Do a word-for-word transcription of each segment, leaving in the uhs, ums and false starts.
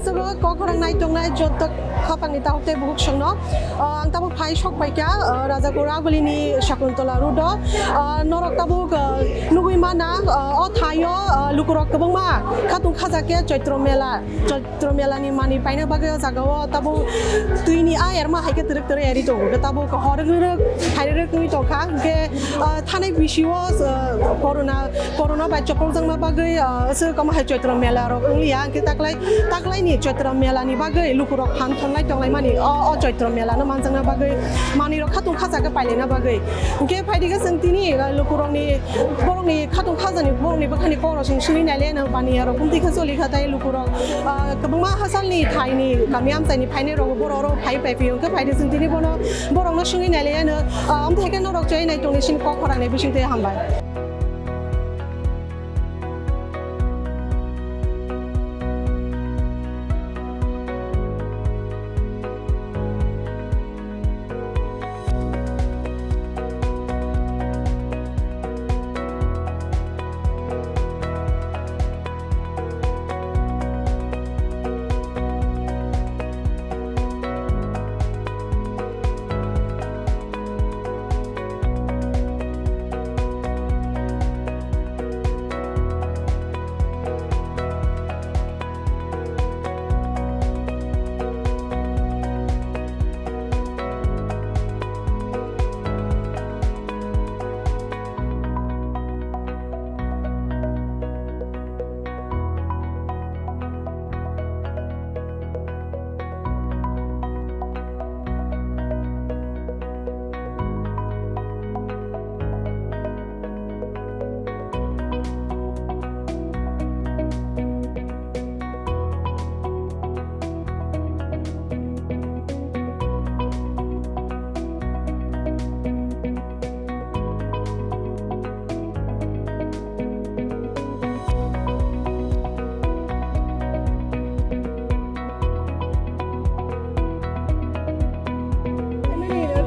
Tabuk kok khorang nai tongnai joto khapangni tabuk tei buhuk songno, ah, ang tabuk phai sok paikha, ah, Rajakur Abulini Shakuntala road o, ah, norok tabuk, ah, nugui mana, ah, o thaio, ah, lukurok kwbangma khatung khajak khe Choitro Mela, Choitro Mela ni manwi paina bagwi o jaga o tabuk twi ni a erma hai khe twrwk twrwk eri tongo, tabuk hor rwk rwk hai rwk rwk wngwi tongkha, hwnkhe, ah, thanai bisi o, ah, corona Corona bai chopokjakma bagwi, ah, aswk omo hai Choitro Mela rok wngliya, hwnkhe taklai, taklai ni Choitro Mela ni bagwi lukurok phan thonglai tonglaimani o, o Choitro Mela no manjakna bagwi manwi rok khatung khajak khe pailaina bagwi. Hwnkhe phaidi khe chwng tini, ah, lukurokni, borokni khatung khajani borokni bwkhani kok rok chwng swngwi nailai ano baniya rok bumtwi khe choli kha tei lukurok, ah, kwbangma hachal ni thai ni kami amchai ni phainai rok borok rok phai pai phio hwnkhe phaidi chwng tini bono borok no swngwi nailai ano. Ah, omo hai khe norok chai nai tongni sini kok khorang ni bising twi hambai.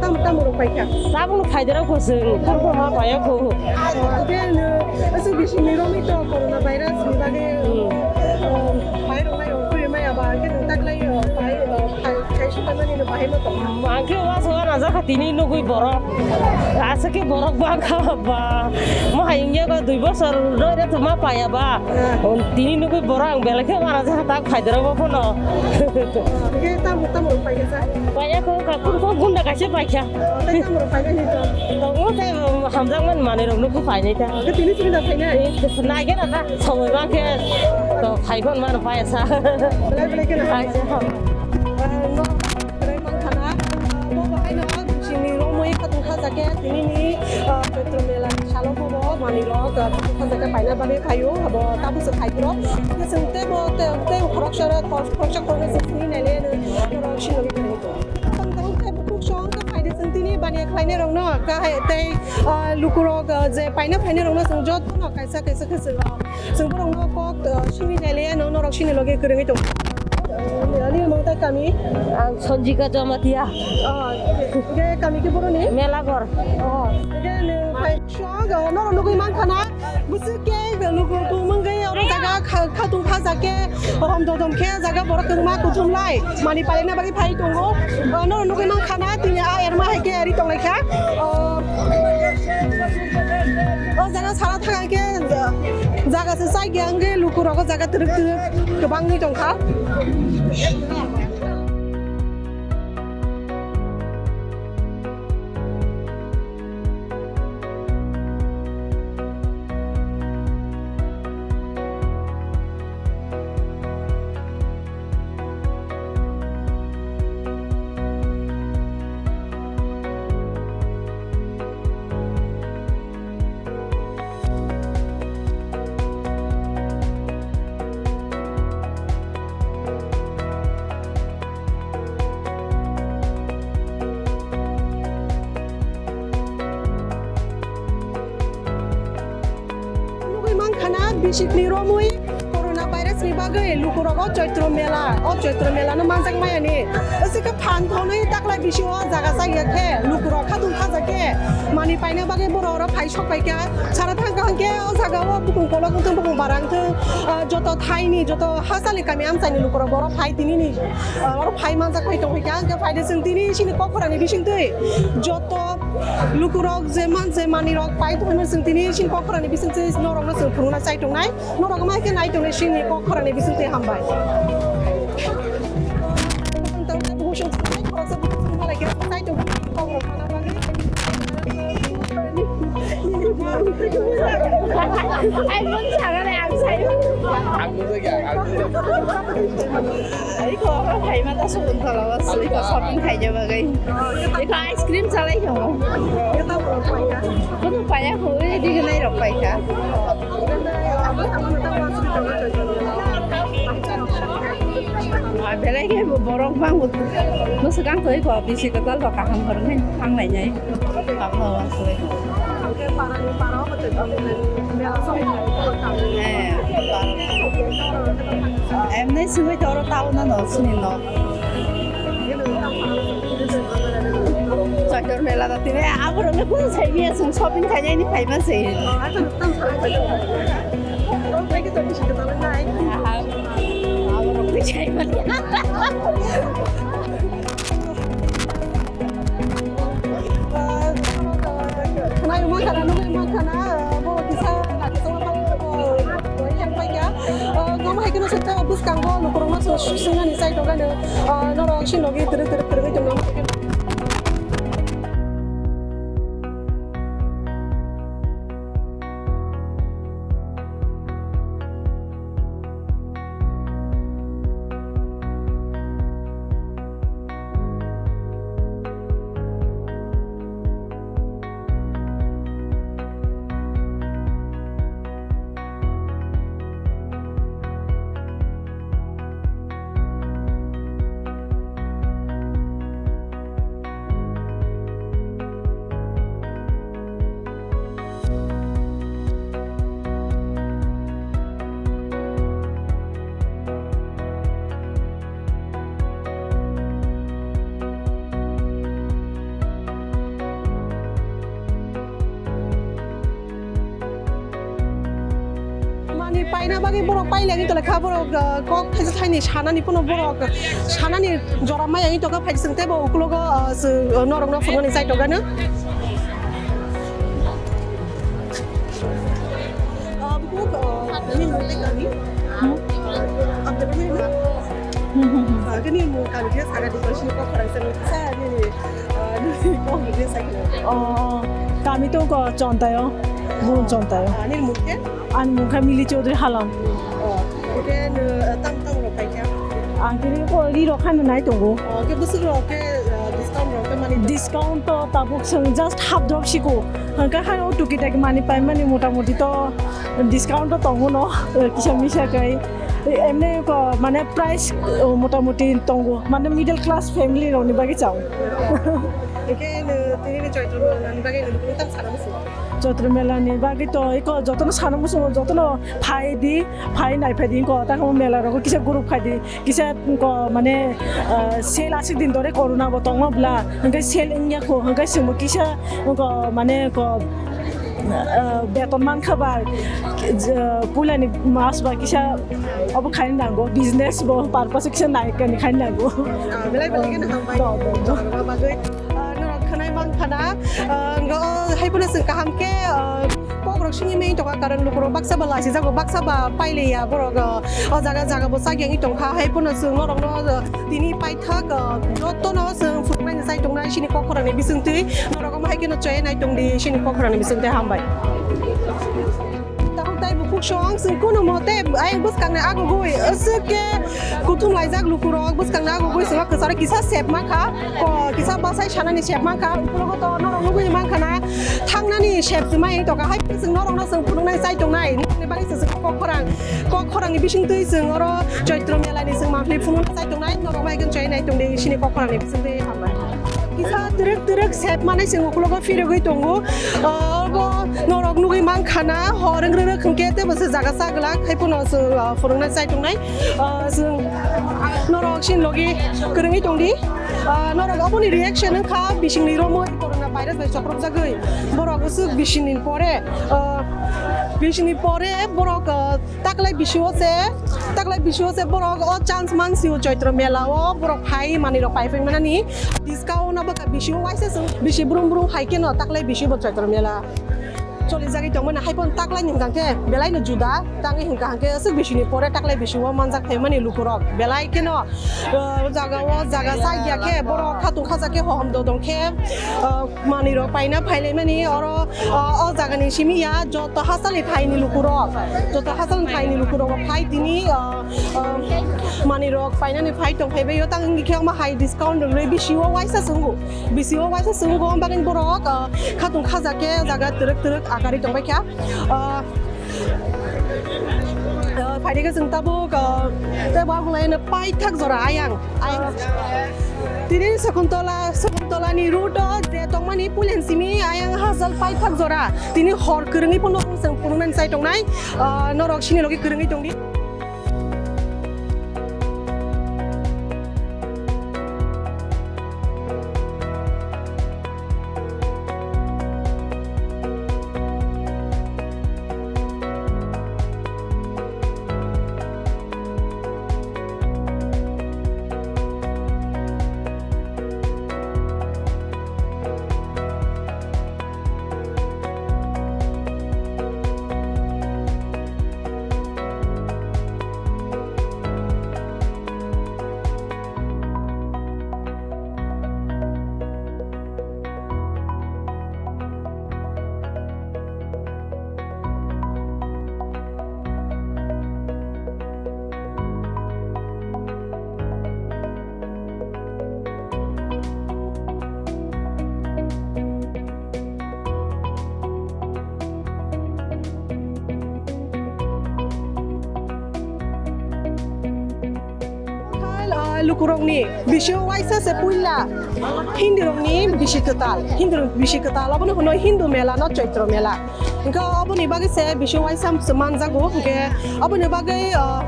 Tamo, tamo rok paikha? Tabukno phaidera kho chwng, khorokma paiya kho. Hwnkhe ano aswk bisingni romwi to corona virus ni bagwi, hmm, um, phai rok nai rok kuri maya ba, hwnkhe nwng taklai, uh, phai, uh, phai, phai sukha mani no bahai ma tong. Ang khe uansuk uanajak kha tini nugui borok. Aswk khe borok bangkha ba. Mo hai wngya kho dui bosor roi rw tongma paiya ba. Ah. Tini nugui borok ang belai khe uanajak kha tak phaidera bo phano. Hwnkhe tamo, tamo rok paikha sa? Paiya kho, ka-, kung kung gunda kaisa paikha. Tei tamo rok painai ni to? Tongo tei hamjakmani manwi rok nukho painai ta. Hwnkhe tini simi da painai? Naikhe na ta, somoi bangkhe to phaiphano mano paiya sa. Belai belai kheno. Aisa. Ah, no, belai mankha na. Ah, bo bo haino chini romwi khatung khajakhe tini ni, ah, Choitro Mela ni salo bo bo manwi rok, ah, khatung khajakhe paina bagwi phaio, abo tabukse phai phuru. Chwng tei bo tei, tei khoroksa rok, khor-, khoroksa khoroknwi chwng sini naile, norok sini nugwi kwrwi. Tong tong khe bukhuk song khe phaidi chwng tini baniya khlainai rokno kahai tei, ah, lukurok, ah, je paina phainai rokno chwng jotono kaisa kaisa khe chwng, ah, chwng borokno kok, ah, simi naile no norok sini logi kwrwngwi tongo. Ah, ani mung tai kami? Ang Sanjika Jamatia. Ah, hwnkhe kami khe boroni? Melagor. Oh, hwnkhe nwng phai song, ah, norok nugwi mankha na? Bwswk khe luku tumung khe oro jaga kha-, khatung kha jaga khe hom dodom khe jaga borok kwbangma kuthum lai manwi palaina bagwi phai tongo. Ano nugwi mankha na tini a erma hai khe ri tonglaikha. O, o jaga sara thang khe jaga se chai khe ang khe luku rogo jaga twrwk twrwk kwbangwi tongkha. Nugwi mankha na bisikni romwi corona virus ni Bagwi lukurok o Choitro mela, o Choitro mela no manjak maya ni. Aswk khe phan thonwi taklai bisingo jaga chaya khe lukurok khatung khaja khe mani paina bagwi borok oro phai sok pai kha. Sara thang kha hwnkhe o jaga o bukung kolok wngthung, bukung bara wngthung, ah, joto thai ni, joto hachal ni kami amchai ni lukurok oro phai tini ni, ah, oro phai manjak pai tong kha. Hwnkhe phai de chwng tini chini kok khorang ni bising twi joto lukurok je man je manwi rok pai tongma chwng tini chini kok khorang ni bising twi norok no chwng phunukna chai tongnai. Norok ma khe nai tongnai sini kok khorang ni bising twi hambai. Ai, mun saga le ang sai. Ang nujak ya, ang nujak. Iko oro phaima ta Saguntala o, iko shopping khaina bagwi. Iko ice cream chalai tongo. Kutung paya kho, ui, dignai rok paikha. Ah, belai khe borok bang, bwswk ang twi kho, bisi kwtal rok kaham kwrwngwi thang lainai. Abo aswk. Eh, emni simi toro town ano sini no. Choitor mela da tini aborok le kun sai biya sung shopping khainai ni phaima se. Aborok le sai mani. Khwnai wngma khana, nugwi wngma khana, bo kisa nakhe tongma pang, bo, bo yang paikha. Gom hai kheno sukha bwskango lukurokno sung-, sung-, sungani chai tongkha no, norok sini logi twrwk twrwk kwrwngwi tongma. Mani paina bagwi borok pailagwi tongkha, borok, ah, kok thaisa thaini sanani phano borok sanani jora maya wngwi tongkha, phaising teibo ukulogo, ah, norokno phunuknani chai tongkha no. Ah, bukhuk, ah, nini mung tei kami? Hmm? Ah, Abdul Rahman. Hmm, hmm, hmm. Ah, kini mung kami dia saga di kosi ko khorang sen sa nini, ah, nini ko dia saga. Oh, kami to ko Chontayo, bun Chontayo. Ah, nini mung ke? Ani mung kha Mili Chaudhary Halam. Oh, oke, no, tam tam rok khai kya? Ang kini ko ri rok khan nai tongo. Oh, ke busuk rok ke, ah, discount rok ke mani? Discount to tabuk sung just half drop siko. Hwnkhe hai o tuki taki mani paimani mota moti to discount to tongo no, kisa misa kai. Emne ko mane price, o, mota moti tongo. Mane middle class family rokni bagwi chao. Hwnkhe no tini ni Choitro mela ni bagwi no tam sana musu. Choitro mela ni bagwi to iko jotono sana musu, jotono phai di, phai nai phai di ko ta mela rok kisa group khai di. Kisa ko mane, ah, sale aswk din dore corona bo tongma bwla, hwnkhe sale wngya kho, hwnkhe chwngbo kisa ko mane ko, ah, beton mankha ba, je, puilani mas ba kisa obo khaina nango, business bo purpose kisa nai kani khaina nango. Ah, belai belai kheno hambai. Do, do, do. Norok khwnai mankha na, ah, ngo, hai phano chwng kaham khe, ah, Kokrok simi meng tongkha, karon lukurok baksa ba lasijago, baksa ba pailiya borok, o jaga jaga bo chakya wngwi tongkha. Hai phano chwng norokno tini paithak jotono chwng phunuknani chai tongnai chini kok khorangni bisingtwi. Norok omo hai kheno chaya nai tongdi chini kok khorangni bisingtwi, hambai. Tabuk tai bukhuk song chwng kunumo tei ayang bwskangni agugwi aswk khe kuthum laijak lukurok bwskangni agugwi chwngno kwcharo kisa sep mankha. Ko kisa bwsai sanani sep mankha, ukulogo to norok nugwi mankha na thangnani sep se mai tongkha, hai chwng norokno chwng phunuknai chai tongnai, nini bagwi chwng kok khorang, kok khorangni bisingtwi chwng oro Choitro melani chwng monthly phunukna chai tongnai, norok bai khe chai nai tongdi sini kok khorangni bisingtwi hambai. Kisa twrwk twrwk sep manai chwng ukulogo phirogwi tongo, obo Norok nugwi mankha na, hor wng rwrwk hwnkhe teibo se jaga sa glak, hai phano se, ah, phwrwngna chai tongnai. Ah, chwng norok sini logi kwrwngwi tongdi. Ah, norok oboni reaction wngkha bisingni romwi corona virus bai chopropjagwi. Borok usuk bisingni pore, ah, bisingni pore borok, ah, taklai bisio se, taklai bisio se borok o chance mansio Chaitra mela o borok phai manwi rok pai phai manani. Discount abo ka bisio waisa chwng bisi brum brum hai keno taklai bisio bo Chaitra mela choli jagwi tongmani, hai phano taklai ni hwnkha khe belai no juda tangwi hwnkha hwnkhe aswk bisini pore taklai bisio manjak phaimani lukurok belai kheno, uh, jaga o jaga sa ya khe borok khatung khaja khe hohom dodong khe, uh, manwi rok paina phailaimani oro, uh, o jaga ni simi ya joto hachal ni thai ni lukurok, joto hachal ni thai ni lukurok phai tini, uh, uh, manwi rok painani phai tong phaibai o tang wngkhe omo hai discount rwgwi bisio waisa chwngo. Bisio waisa chwng bo bagwi borok, ah, khatung khaja khe jaga twrwk twrwk agarwi tongbai kha. Ah, ah, phaidi khe chwng tabuk, ah, tei bo aboni paithak jora ayang. Ayang. Tini Sakuntola, Sakuntola ni route o je tongmani pulen simi ayang hajal paithak jora. Tini hor kwrwngwi phano chwng phunuknani chai tongnai. Ah, norok sini logi kwrwngwi tongdi. Lukurokni bisio waisa se puila Hindirokni bisi kwtal, Hindirok bisi kwtal, obono hwno Hindu mela no Chaitro mela. Hwnkhe oboni bagwi se bisio waisa se manjago, hwnkhe oboni bagwi, ah,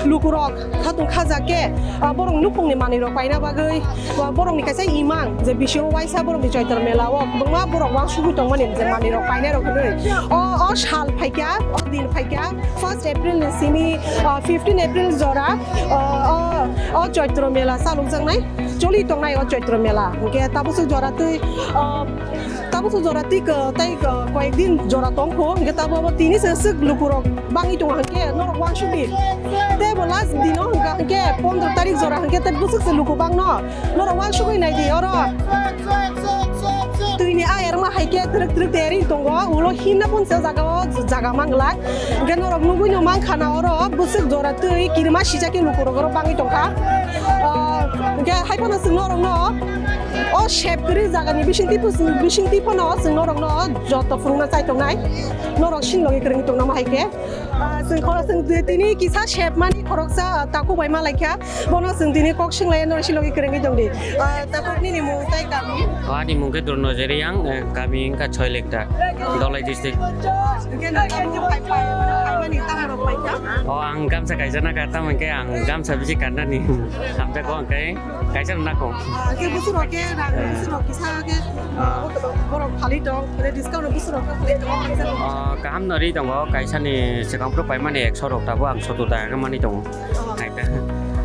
lukurok khatung khaja khe, ah, borok nukhungni manwirok paina bagwi, ah, borokni kaisa imang je bisio waisa borokni Chaitro mela o kwbangma borok uansugwi tongmani je manwirok painairok hwnwi. O, o sal phaikha, o din phaikha, first April ni simi, ah, fifteen April jora, ah, o, o Chaitro mela chalokjaknai, choli tongnai o Chaitro mela. Hwnkhe tabukhe jora twi, ah, Tabukhe jora twi ko-, tei ko-, koyek din jora tongkho, hwnkhe tabuk abo tini se swk lukurok bangwi tongo hwnkhe norok uansukdi. Tei bo last dino hwnkha hwnkhe pondro tarik jora hwnkhe tei bwswk se luku bangno norok uansugwi naidi oro. Twini ayarma hai khe twrwk twrwk tiyari tongo, ulo hinna phunsa jaga o jaga manglak. Hwnkhe norok nugwi no mankha na oro bwswk jora twi kirima sijak khe lukurok oro bangwi tongkha. Ah, hwnkhe hai phano chwng norokno o sep kwrwi jagani bisingtwi pus-, bisingtwi phano chwng norokno joto phunukna chai tongnai. Norok sini logi kwrwngwi tongna ma hai khe. Ah, chwng khoro chwng twi-, tini kisa sep mani khoroksa, ah, takhuk bai ma lai kha. Bono chwng tini kok swng lai norok sini logi kwrwngwi tongdi. Ah, takhuk nini mung tei kami? O, ani mung khe Drono Jeriyang, eh, kami wngkha Soilekta, Dholai district. Hwnkhe nang abo phai, phai, phai mani tamo rok phai kha? O, ang gamsa kaisa na ka, tamo hwnkhe ang gamsa bisi kannani hamjakgo, hwnkhe kaisa na kho. Ah, hwnkhe busurok khe rang, busurok kisa khe, ah, borok phali tong, hwnkhe discount busurok khe phali tong, kaisa. O, kaham no ri tongo, kaisani swkang phuru paimani ekso rok, tabuk ang sotur taka mani tongo. Oh. Naikha.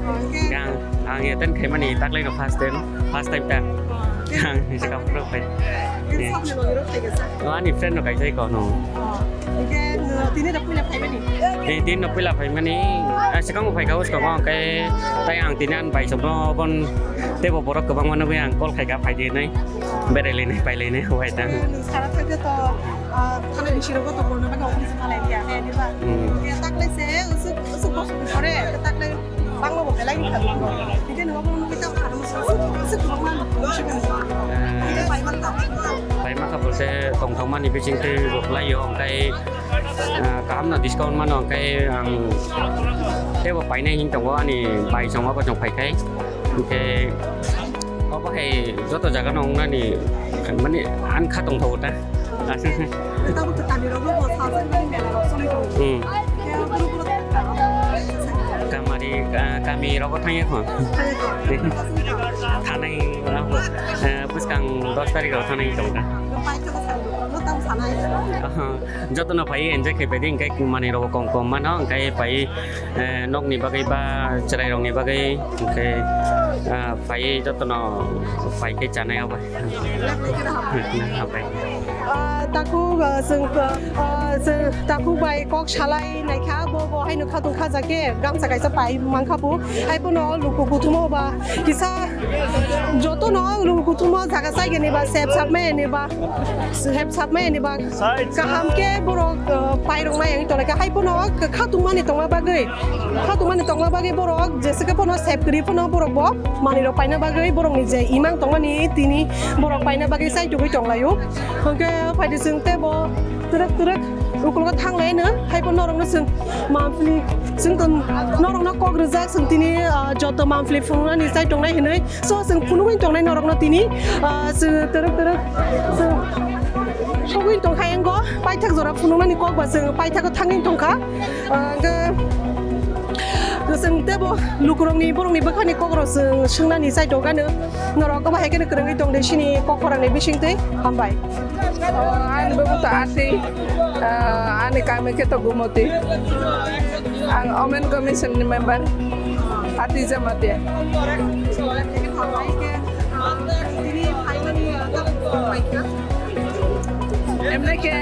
Oh, hwnkhe ang, ang attend khaimani taklaino first time, first time ta. Oh, hwnkhe ang swkang phuru phai. Hwnkhe sabni logi rok phai kha sa? O, ani friend no kaisa iko no. Oh, hwnkhe no tini rok puila phaimani? Tini, tini no puila phaimani. Ah, swkango phaikha usko ko, hwnkhe tai ang tini ani bai songno bon teibo borok kwbangma nugwi ang call khaikha phaidi hinwi. Berai lainai, pai lainai, wai tang. Hwnkhe no sara thangkhe to, ah, thana bisi rogo to borno bagwi office ma lai liya, he, diba? Hmm. Hwnkhe taklai se, usuk, usuk bosor ni pore, taklai bangma bo belai ni kha. Hwnkhe no obo nugwi tamo kha, usuk, usuk kwbangma nugwi tamo. Eh. Hwnkhe pai man tamo. Pai man kha bolte tongthokmani bisingtwi bo kwlai o, hwnkhe, ah, kaham no discount mano, hwnkhe ang teibo painai hin tongo ani bai song obo chong phaikhai. Hwnkhe obo hai joto jaga no wngnani mani ani kha tongthogo ta. Aswk. Tabuk to kami rok bo sajak mani mela rok songwi tongo. Hmm. Khe boro boro Kamari, ah, kami rogo thangya kho. Thangya kho. Thanai, ah, bwskang dos tarikh rok thanai tongkha. Paithago sal rok no tamo sanai. Aha, jotono phai enjoy khai phaidi, hingkhe manwi rok kong kong mano, hingkhe phai, eh, nokni bagwi ba chwrairokni bagwi, hingkhe, ah, phai jotono phai khe chanai obo. Hambai. Ah, takhuk, ah, chwng, ah, chwng takhuk bai kok salai naikha, bo, bo haino khatung khajakhe gamsa kaisa pai mankha bo. Hai phano luku kuthumo ba kisa jotono luku kuthumo jaga saigani ba sep sapmani ba, sep sapmani ba kaham khe borok, ah, pairok mai ang tolai kha. Hai phano khatung mani tongma bagwi, khatung mani tongma bagwi borok jesa khe phano sep kwrwi phano borok bo manwi rok paina bagwi borokni je imang tongmani tini borok paina bagwi chai tugwi tonglaio. Hwnkhe phaidi chwng teibo twrwk twrwk ukologo thanglaino, haibo norokno chwng monthly chwng to norokno kok rijak chwng tini, ah, joto monthly phunuknani chai tongnai hinwi. So chwng phunugwi tongnai norokno tini, ah, chwng twrwk twrwk chwng sogwi tongkha, engo paithak jora phunuknani kok ba chwng paithago thangwi tongkha. Ah, hwnkhe chwng teibo lukurokni borokni bwkhani kokrok chwng swngnani chai tongkha no. Norok obo hai kheno kwrwngwi tong de sini kok khorangni bisingtwi. Hambai. Oh, ani bubu to Ati, ah, ani kami khe to Gumoti. Ang Women Commission ni member, Ati Jamatia. Emne khe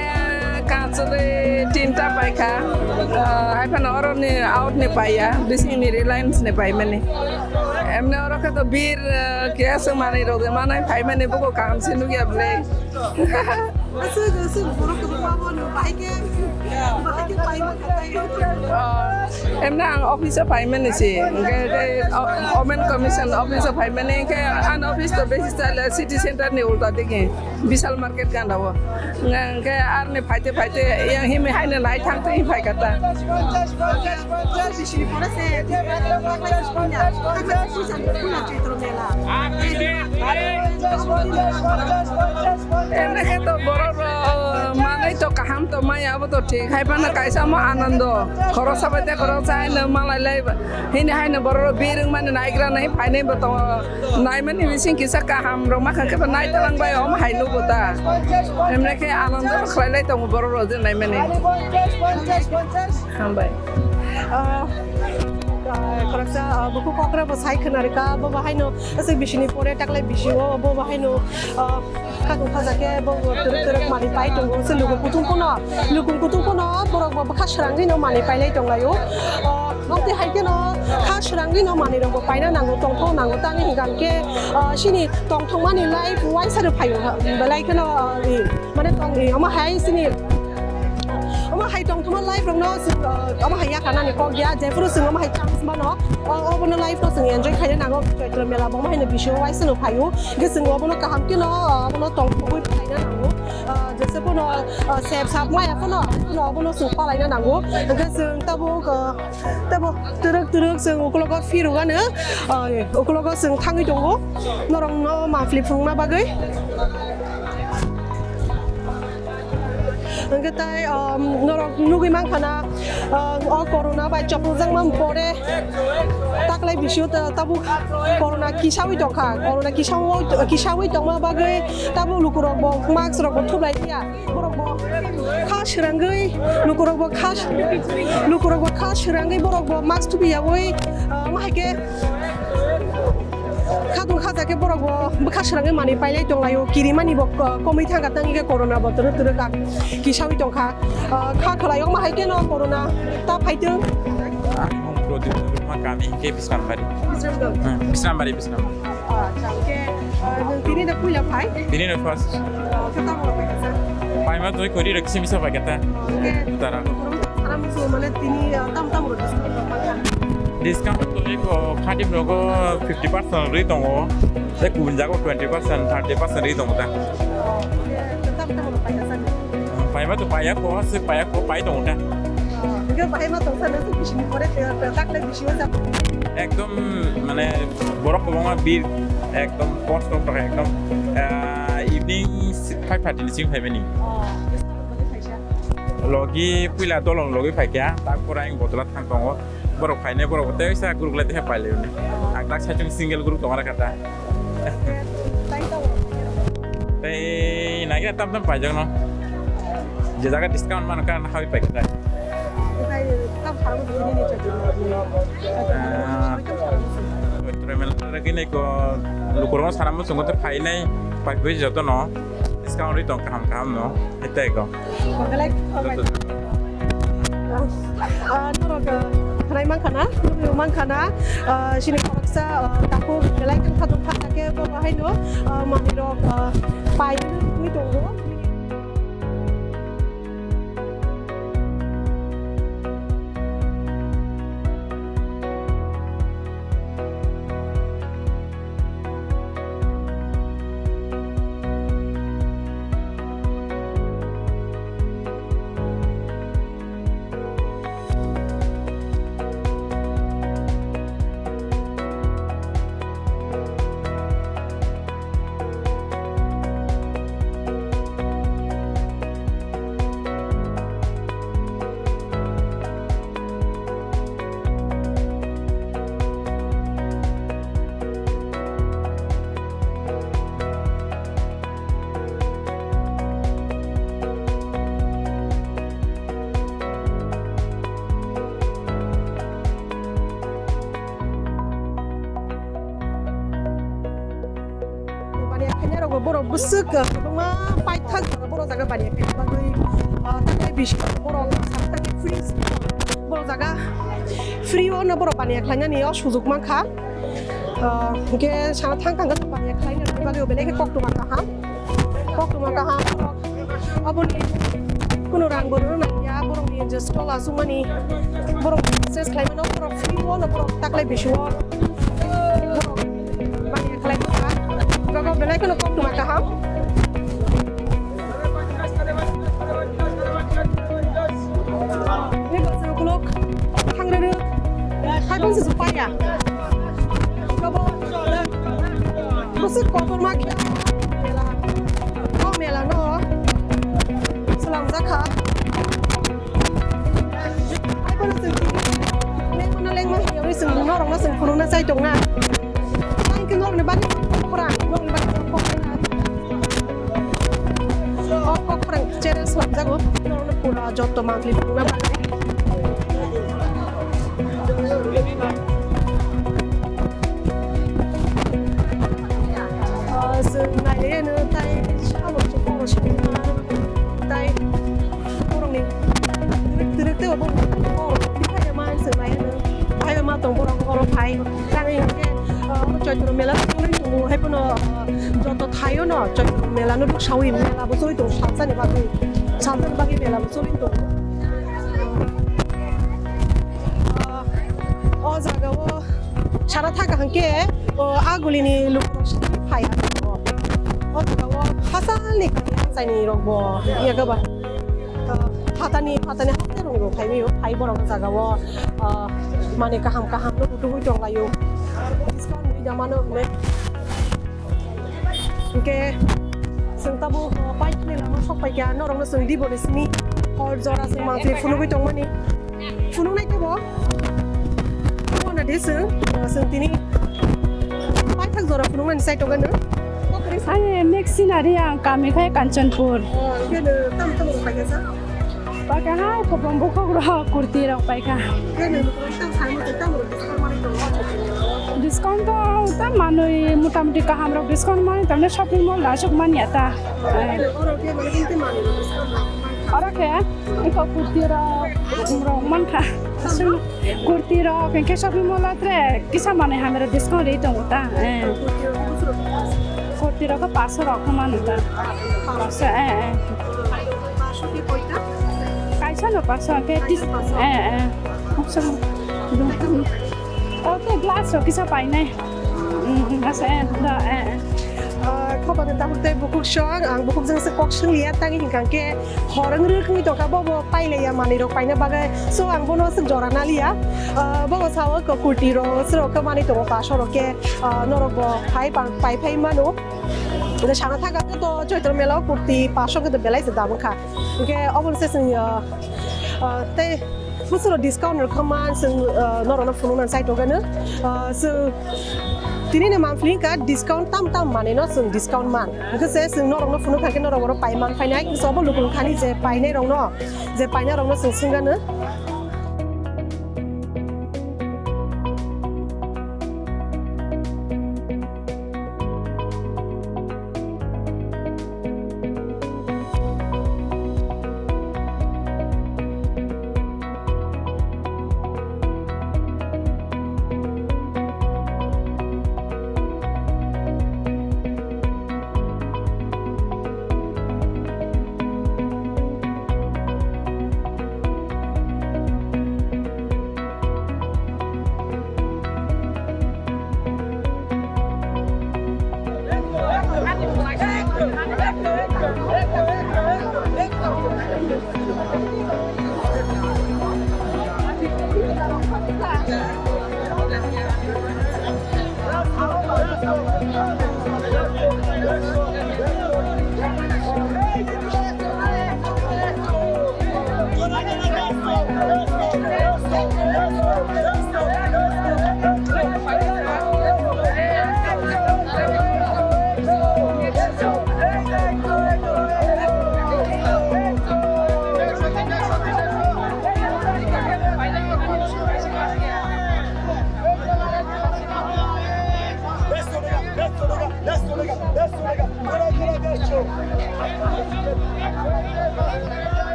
kachwlwi tinta paikha, ah, hai phano oroni out ni paiya, bisingni Reliance ni paimani. Emne oro khe to bir, ah, khe aswk manwi rok de manai paimani buko kaham se nukya bwle. Aswk, aswk borok kwbangma bono bahai khe, bahai khe paima khatai. Oh, emne ang office o paimani se, hwnkhe tei o-, Women Commission office o paimani, hwnkhe ani office to besi chale city center ni ulta digi, Vishal market gana o. Hwnkhe arni phaite phaite yang himi haino nai thang twi phai kha ta. Bisini pore se, Chaitro Mela. Ene khe to borok rok manwi to kaham to maya, abo to thik. Hai phano kaisa mo Anando, khoroksa bai tei khoroksa haino malai lai ba. Hini haino borok rok birung mani naigra nai phainai bo tongo. Naimani bising kisa kaham rok makha khe bo naitwlang bai omo hai nugo ta. Emne khe Anando khlai lai tongo borok rok je naimani. Hambai. Ah, ah, khoroksa, ah, bukhuk kokra bo sai khna rwkha, bo bahaino aswk bisini pore taklai bisio, bo bahaino, ah, khatung khaja khe bo twrwk twrwk manwi pai tongo, se luku kutung phano, luku kutung phano borok bo bwkha srangwi no manwi pailai tonglaio. Ah, oboni hai kheno kha srangwi no manwi rok bo paina nango, tongthok nango, tamni hwnkha khe, ah, sini tongthokmani life uaisa rw phaio, belai kheno, ah, i, mane tong, i, omo hai sini Omo hai tongthoma life rokno, uh, omo hai yakarnani kok ya, jephuru chwng omo hai chance mano, o, obono life no chwng enjoy khaina nango, Chaitro Mela bo omo haino bisio uaisa no phaio, hwnkhe chwng obono kaham kheno, uh, obono tongthogwi phaina nango, uh, jese phano, uh, sep sap maya phano, phano obono chwng palaina nango, hwnkhe chwng tabuk, uh, tabuk twrwk twrwk chwng ukologo phirogano, uh, ukologo chwng thangwi tongo, norokno monthly phunukna bagwi. Hwnkhe tai, um, norok nugwi mankha na, um, o corona bai chopropjakma pore taklai bisio ta-, tabuk corona kisawi tongkha, corona kisawi, kisawi tongma bagwi tabuk lukurok bo mask rok bo thublai ya, borok bo kha srangwi, lukurok bo kha, lukurok bo kha srangwi borok bo mask thubi yawi, um, hai khe Khatung khaja khe borok bo bwkha srangwi manwi pailai tonglaio, kirimani bo ko-, komwi thangkha, tangwi khe corona bo twrwk twrwk kha, kisawi tongkha. Ah, kha khwlai wngma hai kheno corona ta phaitwng. Ani mung Prodip Debbarma, kami hinkhe Bisrambari. Bisramganj. Hmm, Bisrambari, Bisrambari. Ah, acha, hwnkhe, ah, nwng tini da puila phai? Tini no first. Ah, khe tamo rok phai kha sa? Paima twi kori rok simi sa bai kha ta. Ah, hwnkhe tara. Sara musu mane tini, ah, tam tam rok discount rok phai kha? Discount to eko khadim rogo fifty percent rwi tongo, tei kubun jago twenty percent, thirty percent rwi tongo ta. Tam tam rok paikha sani? Paima to paiya ko, se paiya ko, pai tongo ta. Hingke paima tong sani se bisini pore, takle bisio sa. Ekdom mane borok kwbangma bir, ekdom kosto tongkha, ekdom, ah, i Ning five thirty ni simi phaimani. Oh, logi puila dolong logi phaikha, tak pore ang botola thang tongo. Borok phainai borok tei sa guruk lai tei pailai. Ang tak saichung single group tongara kata. Tei naikhe tam tam paijak no. Je jaga discount man kan hawi paikha. Ah, Tremel lagi nih ko lukurong sana muchung ko phainai pai joto no. Discount ri tong kaham kaham no. Hitai ko. Belai khobbai. Joto joto. Ah, norok, ah, khwnai mankha na, nukni mankha na, ah, chini khoroksa, ah, takhuk belai khe khatung kha khe bo bahai no, ah, manwi rok, ah, pai twi tongo. Baniya khainai rok bo borok bwswk, ah, kwbangma paithak borok jaga baniya khaina bagwi, ah, takhai bisi borok saka takhai free borok jaga free o no borok baniya khlainani o sujuk mankha. Ah, hwnkhe sana thang thang khe baniya khlainani bagwi belai khe koktwma kaham, koktwma kaham. Aboni kunu rang bo rwna nangya, borokni je stall aswkmani, borok business khlaimano, borok free o no, borok taklai bisio borok baniya khlai tongkha. Borok belai kheno koktwma kaham. Ni bwswk ukuluk thang rwrwk, hai bwswk se paya. Bwswk kotorma khe mela. O mela no swlamjak kha. Hai bono chwng tini lengmano lengma hiyawi chwng norokno chwng phunukna chai tongna. Thank you norokni bagwi khorang, norokni bagwi khorang. O kok khorang channel swlamjago. Norokno pura joto mangli phunukna bagwi. Ah, chwng nailaiano tai sabo se borok se tei borokni twrwk twrwk tei borok phai ma chwng nailaiano. Phai ma tong borok oro phai tangwi hwnkhe, ah, Chaitro mela choli tongo hai phano, ah, joto thaio no Chaitro mela no rwksawi mela bo choli tongo salsani bagwi salsani bagwi mela bo choli tongo. Ah, o jaga o Sana thaka hwnkhe, o, agulini lukurok sini phai aro. O jaga o hasalni kami amchaini rok bo yaga ba. O, phatani, phatani hatai rok bo phai mio, phai borok o jaga o, o, mane kaham kaham no butuhui tong laio. Discount ri da mano hwnwi. Hwnkhe chwng tabuk, o, paithakni lama sok paikha, norokno chwng diboni simi hor jora chwng mansi phunugwi tongmani. Phunuknai khe bo phunukna de chwng, o, chwng tini paithak jora phunuknani chai tongo nwng. Ani next scenery ang kami khai Kanchanpur. O, hwnkhe nwng tamo tamo rok paikha sa? Paikha hai, kwbang bukhuk rok, kurti rok paikha. Khe nwng tamo sai mo tamo rok discount mani tongo? Discount to ta manwi motamoti kaham rok discount mani tongo, shopping mall da aswk manya ta. Khe nwng oro khe mani tamo discount mani? Oro khe iko kurti rok, rok mankha. Kurti rok, hwnkhe shopping mall o tre kisa manwi hamya rok discount ri tongo ta, eh. Kurti rok khe bwswk rok? Kurti rok khe paso rok khe mano ta. Paso, eh, eh. Paso khe koita? Kaisa no paso, hwnkhe kaisa tis-, paso? Eh, eh. Paso. O khe glass rok kisa painai. Mm, mm, asa, eh, da, eh, eh. Ah, khobani takhuk tei bukhuk song, ang bukhuk jang se kok swngliya, tangwi hwnkha khe hor wng rwk wngwi tongkha, bo bo pailaiya manwi rok paina bagwi, so ang bono aswk jora naliya. Ah, bo bo sao ko kurti rok, srok khe manwi tongo paso rok khe, ah, norok bo phai pa-, pai phai mano. Hwnkhe sana thaka khe to Choitro mela o kurti paanch sho khe to belai se dam wngkha. Hwnkhe obo se chwng, ah, ah, tei bwswk discount rwkha man chwng, ah, norokno phunukna chai tongkha no. Ah, chwng tini ni monthly ka discount tam tam manwi no chwng discount man. Hwnkhe se chwng norokno phunuk kha khe norok oro pai man phainai. Hwnkhe obo luku wngkha ni je painai rokno, je painai rokno chwng swngkha no.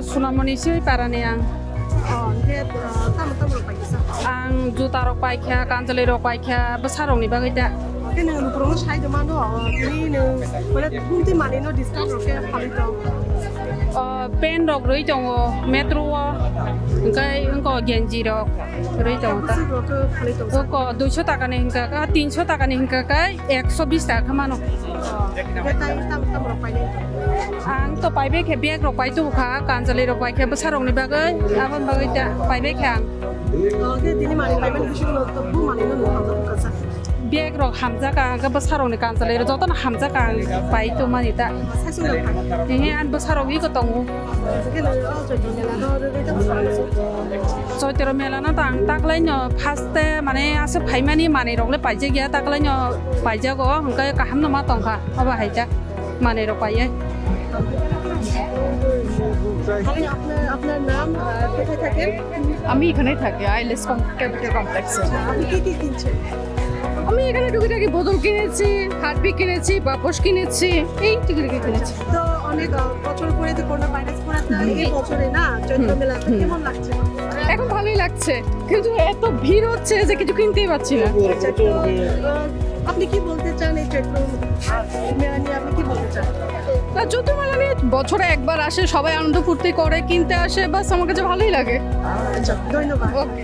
Sunamoni Sui parani ang. Oh, hwnkhe, ah, tamo tamo rok paikha sa? Ang juta rok paikha, kanchali rok paikha, bwsa rokni bagwi ta. Hwnkhe nwng lukurokno sai tongmano, oh, tini nwng, mane, bumtwi manwino discount rok khe phalwi tong? Oh, pant rok rwi tongo, metro o, hwnkhe wngkha genji rok. Rwi tongo ta. Bwswk rok khe phalwi tong sa? Oko duiso taka ni hwnkha kha, tinso taka ni hwnkha kha, ekso bis taka khe mano. Oh, hwnkhe tai tam, tam rok painai? Ang to paibai khe bag rok pai tubu kha, kanchali rok pai khe bwsa rok ni bagwi, aboni bagwi ta paibai khe ang. Oh, hwnkhe tini manwi paimani bisingo to bu manwi no nung hamjak kha sa? Bag rok hamjak kha, hwnkhe bwsa rok ni kanchali rok joto no hamjak kha ang pai tu mani ta. Sai sung rok pai? Ehe, ang bwsa rok iko tongo. Hwnkhe no, oh, Chaitya Mela no rwgwi tamo sa? Chaitya Mela no ta ang taklai no first te mane aswk phaimani manwi rok le paijak ya, taklai no paijago, hwnkhe kaham no ma tongkha, obo hai ta manwi rok paiye. আরে, আপনার, আপনার নাম, আহ, কোথায় থাকেন? আমি এখানেই থাকি, আইলেস কম-, ক্যাপিটাল কমপ্লেক্সে। আচ্ছা, আপনি কি কি কিনছেন? আমি এখানে টুকিটাকি বোতল কিনেছি, হারপিক কিনেছি, পাপোশ কিনেছি, এই টুকিটাকি কিনেছি। তো অনেক, আহ, বছর পরে তো করোনা ভাইরাস পরে আপনার এই বছরে না, চৈত্র মেলা, তো কেমন লাগছে? এখন ভালোই লাগছে, কিন্তু এত ভিড় হচ্ছে যে কিছু কিনতেই পাচ্ছি না। আচ্ছা, তো, আহ, আপনি কি বলতে চান এই চৈত্র মেলা নিয়ে, আপনি কি বলতে চান? না, চৈত্র মেলা নিয়ে বছরে একবার আসে, সবাই আনন্দ ফুর্তি করে, কিনতে আসে, বাস আমার কাছে ভালোই লাগে। আচ্ছা, ধন্যবাদ। ওকে।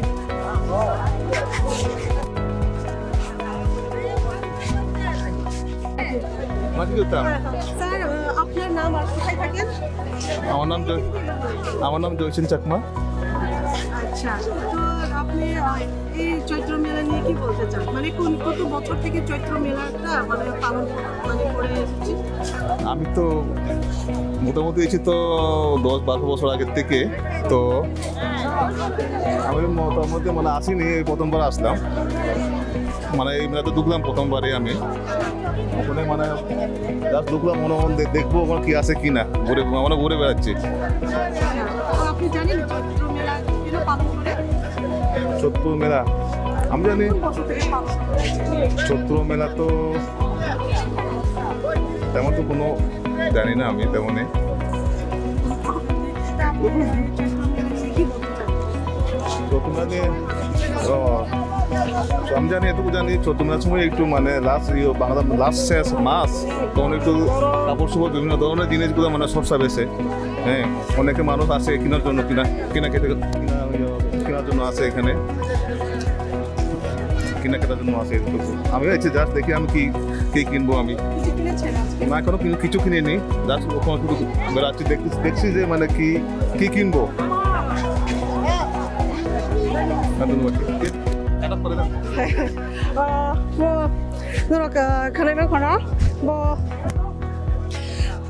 মাটি করতাম। স্যার, আহ, আপনার নাম আর কোথায় থাকেন? আমার নাম জয়-, আমার নাম জয়সেন চাকমা। আচ্ছা, তো আপনি, আহ, এই চৈত্র মেলা নিয়ে কি বলতে চান? মানে কোন, কত বছর থেকে চৈত্র মেলাটা মানে পালন, মানে করে এসেছি? আমি তো মোটামুটি এসে তো দশ বারো বছর আগের থেকে। তো আমি মোটামুটি মানে আসিনি, এই প্রথমবার আসলাম। মানে এই মেলাতে ঢুকলাম প্রথমবারই আমি। ওখানে মানে just ঢুকলাম, মনে মনে দে-, দেখবো ওখানে কি আছে কি না, ঘুরে, মানে ঘুরে বেড়াচ্ছি। তো আপনি জানেন চৈত্র মেলা কেন পালন করে? চৈত্র মেলা? আমি জানি কোন বছর থেকে পালন করে? চৈত্র মেলা তো তেমন তো কোনো জানি না আমি তেমনই। তো আপনারা কি বলতে চান? চৈত্র মেলা নিয়ে, ও, তো আমি জানি, এটুকু জানি, চৈত্র মেলার সময় একটু মানে লাস্ট, ইয়ে, বাংলা লাস্ট শেষ মাস, তখন একটু কাপড় চোপড় বিভিন্ন ধরনের জিনিসগুলো মানে সস্তা বেশে। হ্যাঁ, অনেকে মানুষ আসে কেনার জন্য, কিনা, কেনা খেতে, কিনা, ইয়ে, কেনার জন্য আসে এখানে। কেনাকাটার জন্য আসে। আমিও এসে just দেখি আমি কি, কি কিনবো আমি। কিছু কিনেছেন আজকে? না, এখনো কিন-, কিছু কিনিনি। Just ওখানে শুধু বেড়াচ্ছি, দেখছি, দেখছি যে মানে কি, কি কিনবো। হ্যাঁ, ধন্যবাদ। এটা পরে দাও। Ah, bo norok, ah, khwnai mankha no bo.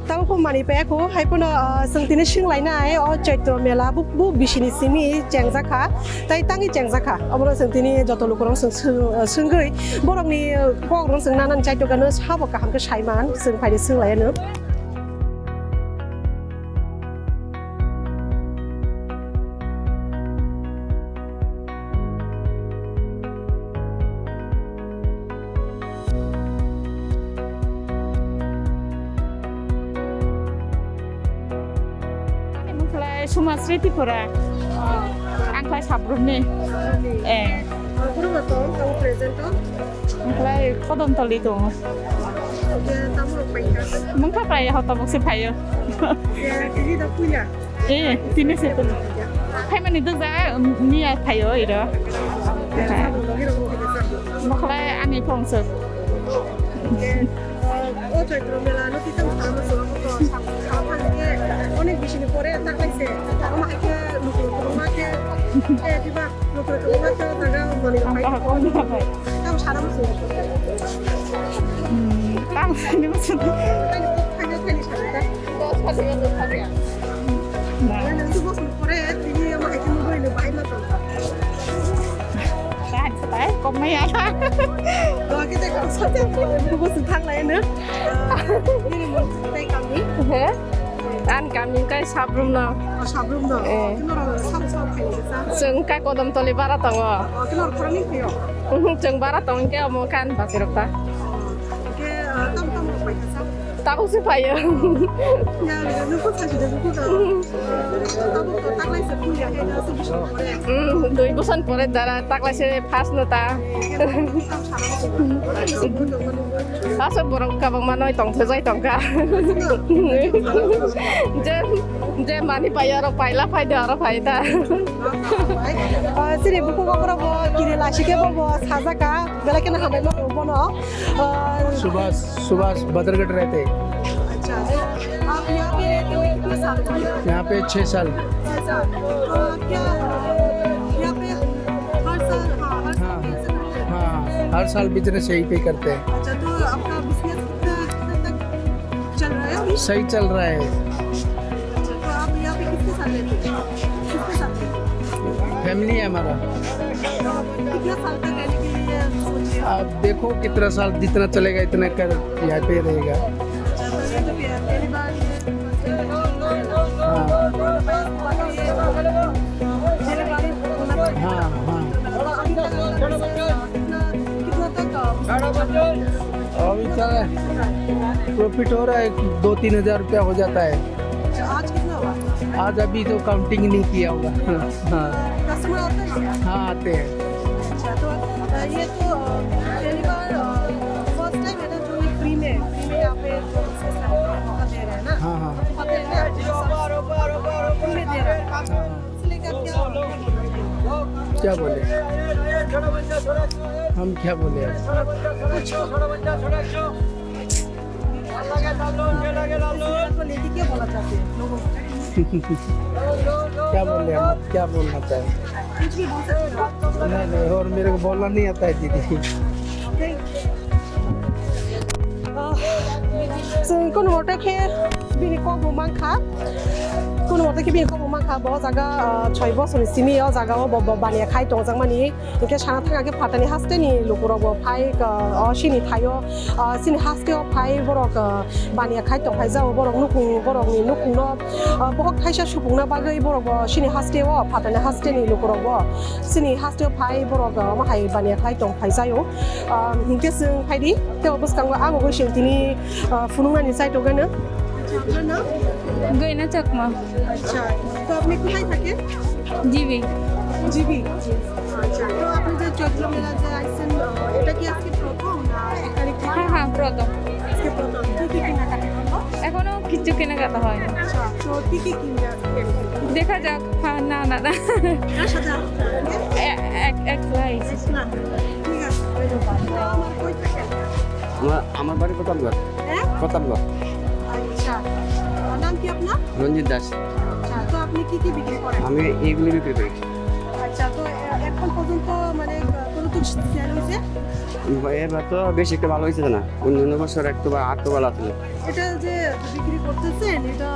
Tabuk pho manwi paiya kho, hai phano, ah, chwng tini swnglainai o Chaitro mela bu, bu bisini simi chengjak kha, tei tangwi chengjak kha. Obono chwng tini joto lukurok chwng swng-, swngwi borokni kokrok chwng nanani chaitokgano sabo kaham khe saiman, chwng phaini swnglaiyano. Ani mung khlai Sumasri Tripura. Ang khlai Sabrumni. Eh. Ang khlai Kodomtoli tongo. Mung kha khlai hoto boksi phaio. Eh, tini se tini. Phaimani dukja, miya phaio iro. Mokhlai ani phongso. O Chaitro mela no twi tang tamo so ko sa sa phan ke onek bisini pore ta kaise. Ama ke luku luku ma ke, eh, diba luku luku ma ke daga mani. Tamo sara musu. Hmm, tamo sara musu. Tamo sara musu. Pore tini ama hai khe nugwi no bahai ma tong. Bahai se bahai, kok mai ya. Doa khe tei kok sa tei. Bubo se thang lai no. Nini mo tei kami. He? An kami kai Sabrum no. Oh, Sabrum no. Eh. Kino rong sa sa khai sa. Chwng kai Kodomtoli bara tongo. Oh, kino rong khorang ni khayo. Chwng bara tong ke omo kan basirok ta. Oh, oke, tam tam rok bai sa. Tabuk se phaio. Ya, ya, nung kok saji de, nung kok da. Tabuk to taklai se phuya, he da, se bisi pore. Hmm, dui bosan pore dara, taklai se first no ta. Asa borok kabang manoi tong thajai tongkha. Je, je mani phaio aro paila phai da aro phai ta. Ah, sini buku kokoro bo kiri lasi ke bo bo sajaka, belai ke na hambai mo bono. Ah, Subhash, सुभाष बदरगढ़ रहते हैं। अच्छा, तो आप यहाँ पे रहते हुए कितने साल हो गए? यहाँ पे छः साल। छः साल। तो आप क्या यहाँ पे हर साल, हाँ, हर साल हाँ। ऐसे करते हैं? हाँ, हर साल बिजनेस यहीं पे करते हैं। अच्छा, तो आपका बिजनेस कितना, कितना तक चल रहा है अभी? सही चल रहा है। अच्छा, तो आप यहाँ पे किसके साथ रहते हैं? किसके साथ रहते हैं? फैमिली है हमारा। कितना साल तक रहने के लिए सोच रहे हो? अब देखो कितना साल, जितना चलेगा इतना कर यहाँ पे रहेगा। अच्छा, तो ये तो पह-, पहली बार ये हाँ। पहली बार ये बोला था। हाँ, हाँ। अभी तक कितना, कितना तक, अ, अभी तो प्रॉफिट हो रहा है, दो तीन हज़ार रुपया हो जाता है। अच्छा, आज कितना हुआ? आज अभी तो काउंटिंग नहीं किया हुआ। हाँ। कस्टमर आते हैं क्या? हाँ, आते हैं। अच्छा, तो, अ, ये तो, अ, पहली बार, अ, फर्स्ट टाइम है ना, जो ये फ्री में, फ्री में यहाँ पे जो बिजनेस करने का मौका दे रहे हैं ना? हाँ, हाँ। तो पता है ना, फ्री में दे रहे हैं। हाँ। इसलिए क्या, क्या क्या बोले? हम क्या बोले अब? कुछ तो बोला चाहते हैं लोगों को। क्या बोले हम? क्या बोलना चाहे? कुछ भी बोल सकते हो। नहीं, नहीं, और मेरे को बोलना नहीं आता है दीदी। Thank you. Ah, chwng kunu moto khe bini kok bo mankha, kunu moto khe bini kok bo mankha, bo jaga, ah, choi bosor ni simi o jaga o bo, bo baniya khai tongjakmani. Hinkhe sana thangkha khe phatani haste ni lukurok bo phai, ah, o sini thaio, ah, sini haste o phai borok, ah, baniya khai tongphai jao, borok nukhung, borok ni nukhung no, ah, bohok thaisa supungna bagwi borok bo sini haste o, phatani haste ni lukurok bo sini haste o phai borok, ah, omo hai baniya khai tongphai jaio. Ah, hinkhe chwng phaidi, tei o bwskango ang bo chwng tini, ah, phunuknani chai tongkha no. আচ্ছা, আপনার নাম? গয়না চাকমা। আচ্ছা, তো আপনি কোথায় থাকেন? GB. GB? আচ্ছা, তো আপনি যে চৈত্র মেলা যে আইছেন, আহ, এটা কি আজকে প্রথম না এক তারিখ থেকে? হ্যাঁ, হ্যাঁ, প্রথম। আজকে প্রথম। কি কি কেনাকাটা করলো? এখনো কিচ্ছু কেনাকাটা হয়নি। আচ্ছা, তো কি কি কিনবে আজকে? দেখা যাক। হ্যাঁ, না, না, না। আচ্ছা, যাও। এ-, এক, এক লাইস। না, ঠিক আছে। তো আমার কই থাকেন? আমার, আমার বাড়ি প্রতাপগড়। হ্যাঁ? প্রতাপগড়। আচ্ছা। নাম কি আপনার? রঞ্জিত দাস। আচ্ছা, তো আপনি কি কি বিক্রি করেন? আমি এইগুলি বিক্রি করি। আচ্ছা, তো এ-, এখন পর্যন্ত মানে, আহ, কতটুকু সেল হয়েছে? এবার তো বেশ একটা ভালো হয়েছে না, অন্য অন্য বছর একটু বা আটটু ভালো আছিল। এটা যে বিক্রি করতেছেন, এটা,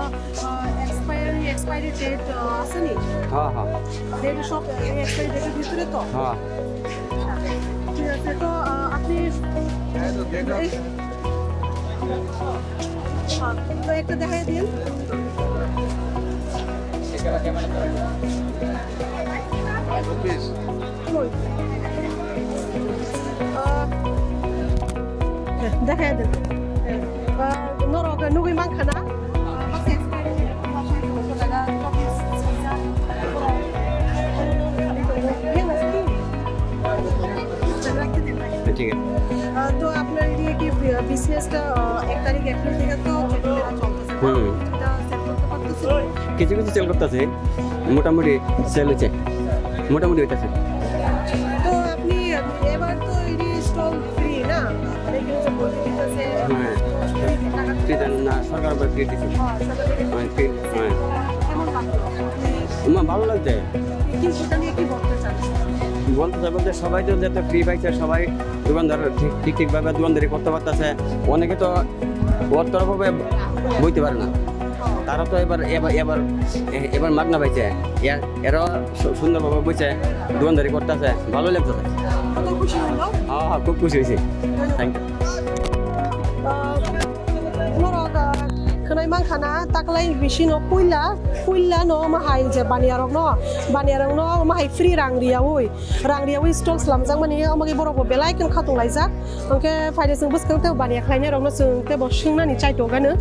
আহ, এক্সপায়ারি, এক্সপায়ারি ডেট, আহ, আছে নি? হ্যাঁ, হ্যাঁ। ডেট সব, এই এক্সপায়ারি ডেটের ভিতরে তো? হ্যাঁ। ঠিক আছে, তো, আহ, আপনি এই, আহ, তো একটা দেখাই দিন। কই? আহ, দেখাই দিন। আহ, norok nugui mankha na? ঠিক আছে। আহ, তো আপনার এদিকে কি, আহ, বিজনেসটা, আহ, এক তারিখ এপ্রিল থেকে তো চৈত্র মেলা চলতেছে, হুম। এটা সেল করতে পারতেছেন? কিছু কিছু সেল করতেছে, মোটামুটি সেল হচ্ছে, মোটামুটি হইতেছে। তো আপনি এবার তো এই স্টল ফ্রি না? মানে কেউ যে বলতে দিতেছে, হ্যাঁ। ফ্রি দেন না, সরকার আবার ফ্রি দিছে। হ্যাঁ, সরকার থেকে হ্যাঁ, ফ্রি, হ্যাঁ। কেমন লাগলো? মানে মা, ভালো লাগছে। কি, সেটা নিয়ে কি বলতে চান? বলতে চাই বলতে সবাই তো যাতে ফ্রি পাইছে, সবাই দোকানদার ঠিক, ঠিক, ঠিকভাবে দোকানদারি করতে পারতেছে। অনেকে তো ওর তরফে বইতে পারে না, তারা তো এবার, এবার, এবার, এ-, এবার মাগনা পাইছে। এ-, এরাও সু-, সুন্দরভাবে বইছে, দোকানদারি করতেছে, ভালো লাগছে। কত খুশি হইলো? হ্যাঁ, হ্যাঁ, খুব খুশি হয়েছি। ধন্যবাদ। Thank you. আহ, norok, আহ, khwnai Mankha na taklai bisino puila, puila no omo hai je baniya rok no, baniya rok no omo hai free rang riyaui, rang riyaui stall slamjak mani, omo khe borok bo belai kheno khatung laijak. Hwnkhe phaide chwng bwskang tei baniya khlainai rok no chwng tei bo swngnani chai tongano.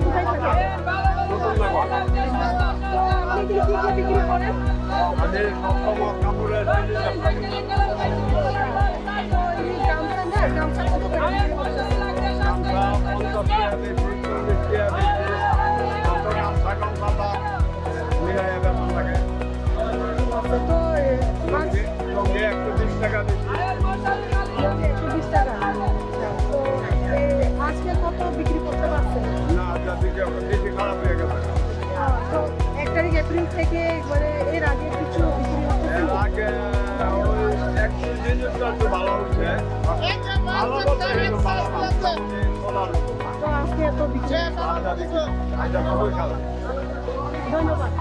কোথায় থাকে? রতননগর। আপনি কি কি বিক্রি করেন? আমাদের সব কাপড়ের জিনিস আপনাদের। তো এই গামছা না, গামছা কত করে বিক্রি করছেন? গামছা পঞ্চাশ টাকা বেশি, চল্লিশ টাকা বেশি। তারপরে গামছা, গামছা মিলাইয়া বেতন লাগে। আচ্ছা, তো, এ, মাছ লুঙ্গি, লুঙ্গি একশো বিশ টাকা বেশি। লুঙ্গি একশো বিশ টাকা। আচ্ছা, তো, এ, আজকে কত বিক্রি করতে পারছেন? না, আজকে বিক্রি, বেশি খারাপ হয়ে গেছে। আহ, তো, এক তারিখ এপ্রিল থেকে, মানে, এর আগে কিছু বিক্রি হচ্ছে? এর আগে ওই এক দুই দিন একটু, একটু ভালো হয়েছে। ভালো বলতে একটু ভালো না। তো আজকে এত বিক্রি। আচ্ছা, বিক্রি। আচ্ছা, খুবই খারাপ। ধন্যবাদ।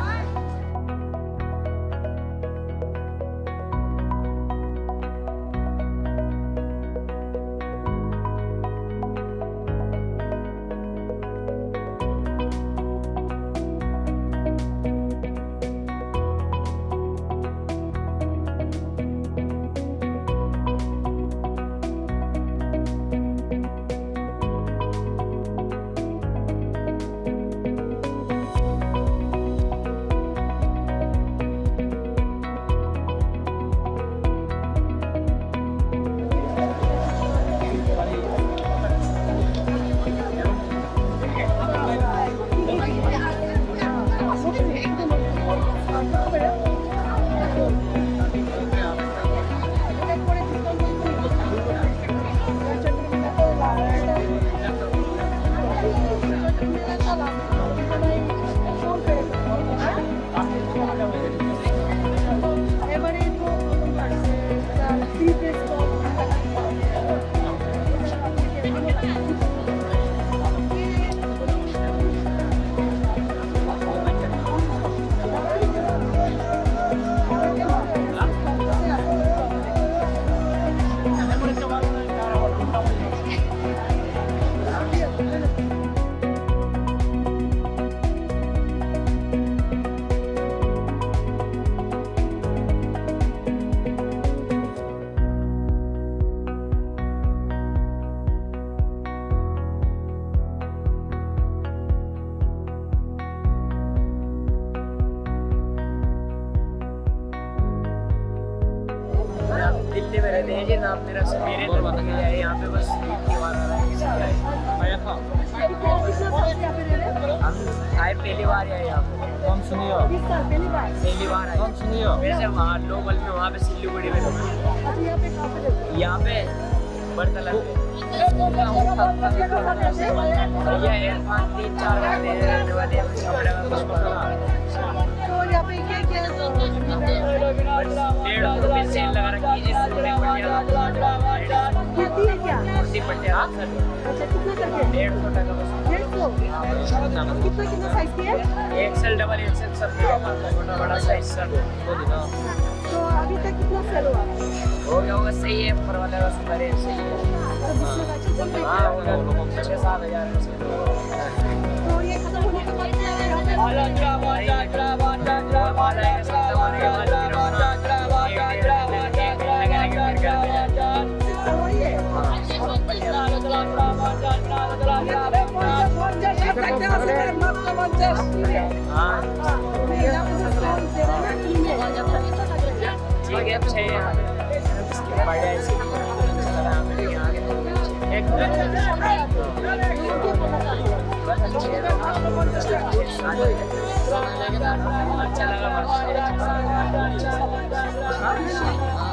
मेरे भेजे ना, मेरा मेरे घर पे है, यहाँ पे बस एक ही बार आ रहा है। हम आए, पहली बार आए यहाँ पे। कौन सुनियो? पहली बार आए। कौन सुनियो? वैसे वहाँ लोकल में, वहाँ पे सिलीगुड़ी में। अच्छा, यहाँ पे कहाँ पे रहते हो? यहाँ पे बरतला पे। भैया, एक पाँच, तीन, चार बंदे हैं, रहने वाले हैं, कुछ कपड़े का कुछ पता। तो यहाँ पे क्या क्या है? डेढ़ सौ रुपये सेल लगा रखी है, जिस सूट में पटियाला। कुर्ती है क्या? कुर्ती पटियाला। अच्छा, कितना करके? डेढ़ सौ टका बस। डेढ़ सौ? कितना, कितना साइज की है? एक्सएल, डबल एक्सएल सब, छोटा बड़ा साइज सब। तो अभी तक कितना सेल हुआ? हो गया होगा, सही है, ऊपर वाले का सुधारे, सही है। तो बिजनेस अच्छा चल रहा है? हाँ, हो गया, छः सात हज़ार का सेल हुआ। तो ये खत्म होने के बाद क्या है यहाँ पे? वही है। हाँ। ठीक है, अच्छा है। बढ़िया है। एक